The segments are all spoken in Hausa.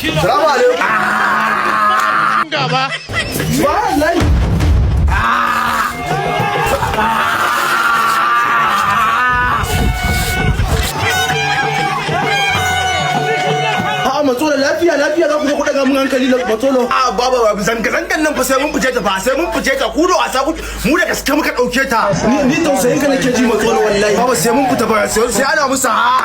Salamu alaikum. Gaba. Subhanallahi. A'a, Matsolo, lafiya lafiya za ku zo ku daga mun hankali na Matsolo. A baba, ba zanga zangan nan fa, sai mun fice ta fa, sai mun fice ta. Ku da wasa ku, mu da gaske muka dauke ta. Ni tausayin ka nake ji, Matsolo, wallahi. Baba, sai mun fita fa, sai ana musu ha.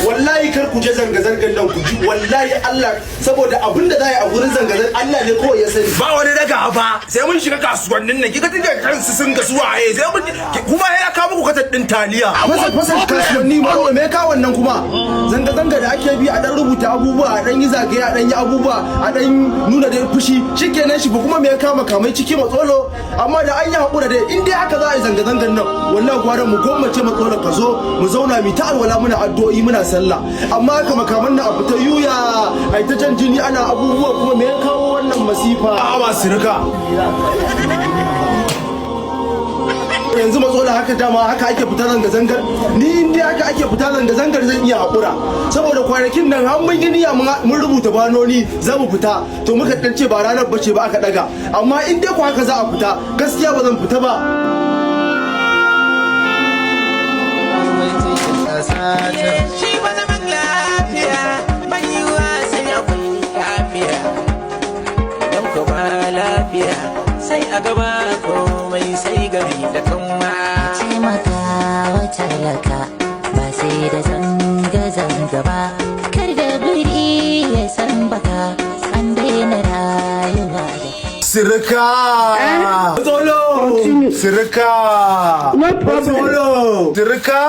Wallahi kar ku je zanga zangan nan, ku ji wallahi Allah, saboda abin da za a yi a gurin zanga zangan, Allah ne kawai ya sani. Ba wani daga fa, sai mun shiga kasuwannin nan, kika tinda kansu sun ga suwaye, sai mun kuma ya kawo muku katar din taliya. Fasa kasuwanni, Matsolo, me ka wannan kuma? Zanga zanga da ake bi a dan rubuta abubuwa, a dan yi zagaye, a dan yi abubuwa, a dan nuna da fushi, shikenan shi kuma me ya kama kamai ciki, Matsolo? Amma da an yi hakura dai, in dai haka za a yi zanga zangan nan, wallahi gwara mu gwammace, Matsolo, ka zo mu zauna mu ta alwala, muna addu'o'i, muna sallah. Amma haka makaman nan a fita yuya, ai ta jan jini, ana abubuwa, kuma me ya kawo wannan masifa? A ba sirika. Yanzu, Matsola, haka dama haka ake fita zanga-zangar? Ni in dai haka ake fita zanga-zangar, zan iya haƙura, saboda kwanakin nan har mun yi niyya, mun rubuta banoni za mu fita, to muka dan ce ba ranar bace ba, aka daga. Amma in dai ku haka za a fita, gaskiya ba zan fita ba. Shi ba zaman lafiya bai yiwa sai akwai lafiya. Idan ku ba lafiya, sai a gaba komai sai gari da kanwa. Taimaka wa talaka ba sai da zanga-zanga ba, kar da biri ya san baka an daina rayuwa da Sirika. Matsolo. Sirika. Matsolo. Sirika.